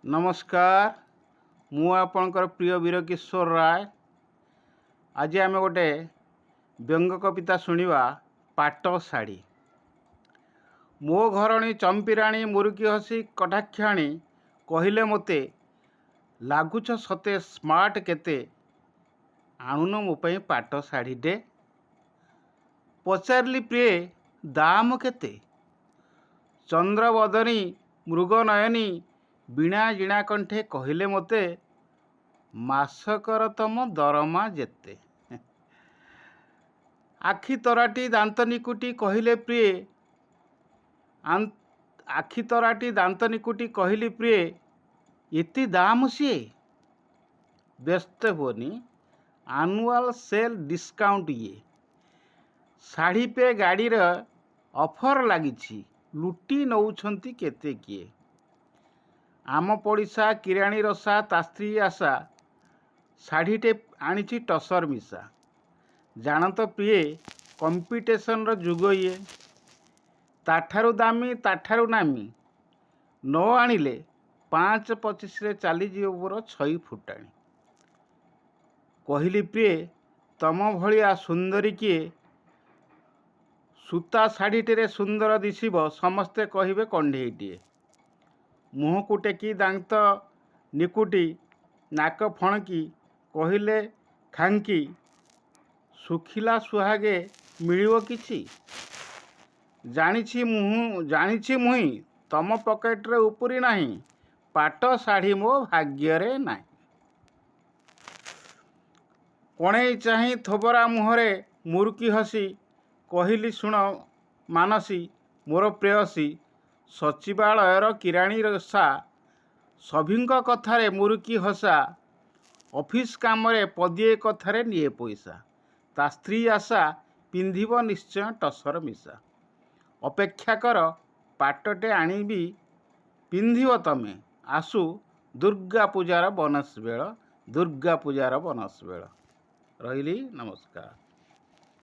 ନମସ୍କାର, ମୁଁ ଆପଣଙ୍କର ପ୍ରିୟ ବୀରକିଶୋର ରାୟ। ଆଜି ଆମେ ଗୋଟେ ବ୍ୟଙ୍ଗ କବିତା ଶୁଣିବା, ପାଟ ଶାଢ଼ୀ। ମୋ ଘରଣୀ ଚମ୍ପିରାଣୀ ମୁରୁକି ହସି କଟାକ୍ଷାଣୀ କହିଲେ ମୋତେ, ଲାଗୁଛ ସତେ ସ୍ମାର୍ଟ କେତେ, ଆଣୁନ ମୋ ପାଇଁ ପାଟ ଶାଢ଼ୀଟେ। ପଚାରିଲି, ପ୍ରିୟେ, ଦାମ କେତେ? ଚନ୍ଦ୍ରବଦନୀ ମୃଗନୟନୀ ବୀଣା ଜିଣା କଣ୍ଠେ କହିଲେ ମୋତେ, ମାସକର ତମ ଦରମା ଯେତେ। ଆଖି ତରାଟି ଦାନ୍ତ ନିକୁଟି କହିଲେ ପ୍ରିୟେ, ଆଖି ତରାଟି ଦାନ୍ତ ନିକୁଟି କହିଲି, ପ୍ରିୟେ, ଏତେ ଦାମ ସିଏ? ବ୍ୟସ୍ତ ହୁଅନି, ଆନୁଆଲ ସେଲ୍ ଡିସ୍କାଉଣ୍ଟ ଇଏ। ଶାଢ଼ୀ ପେ ଗାଡ଼ିର ଅଫର୍ ଲାଗିଛି, ଲୁଟି ନଉଛନ୍ତି କେତେ କିଏ। ଆମ ପଡ଼ିଶା କିରାଣୀ ରସା ତା ସ୍ତ୍ରୀ ଆଶା ଶାଢ଼ୀଟେ ଆଣିଛି ଟସର ମିଶା। ଜାଣ ତ ପ୍ରିୟେ, କମ୍ପିଟିସନର ଯୁଗ ଇଏ। ତାଠାରୁ ଦାମୀ, ତାଠାରୁ ନାମୀ ନ ଆଣିଲେ 5.25ରେ ଚାଲିଯିବ ମୋର ଛଇ ଫୁଟାଣି। କହିଲି, ପ୍ରିୟେ, ତମ ଭଳିଆ ସୁନ୍ଦରୀ କିଏ? ସୂତା ଶାଢ଼ୀଟିରେ ସୁନ୍ଦର ଦିଶିବ, ସମସ୍ତେ କହିବେ କଣ୍ଢେଇଟିଏ। ମୁହଁକୁ ଟେକି ଦାନ୍ତ ନିକୁଟି ନାକ ଫଣକି କହିଲେ ଖାଙ୍କି, ଶୁଖିଲା ସୁହାଗେ ମିଳିବ କିଛି? ଜାଣିଛି ମୁଁ, ଜାଣିଛି ମୁହିଁ, ତମ ପକେଟରେ ଉପୁରି ନାହିଁ, ପାଟ ଶାଢ଼ୀ ମୋ ଭାଗ୍ୟରେ ନାହିଁ। କଣେଇ ଚାହିଁ ଥୋବରା ମୁହଁରେ ମୁରୁକି ହସି କହିଲି, ଶୁଣ ମାନସୀ, ମୋର ପ୍ରେୟସୀ, ସଚିବାଳୟର କିରାଣୀ ରସା ସଭିଙ୍କ କଥାରେ ମୁରୁକି ହସା, ଅଫିସ କାମରେ ପଦିଏ କଥାରେ ନିଏ ପଇସା, ତା ସ୍ତ୍ରୀ ଆଶା ପିନ୍ଧିବ ନିଶ୍ଚୟ ଟସର ମିଶା। ଅପେକ୍ଷା କର, ପାଟଟେ ଆଣିବି, ପିନ୍ଧିବ ତମେ, ଆସୁ ଦୁର୍ଗା ପୂଜାର ବୋନସ୍ ବେଳ, ଦୁର୍ଗା ପୂଜାର ବୋନସ୍ ବେଳ। ରହିଲି, ନମସ୍କାର।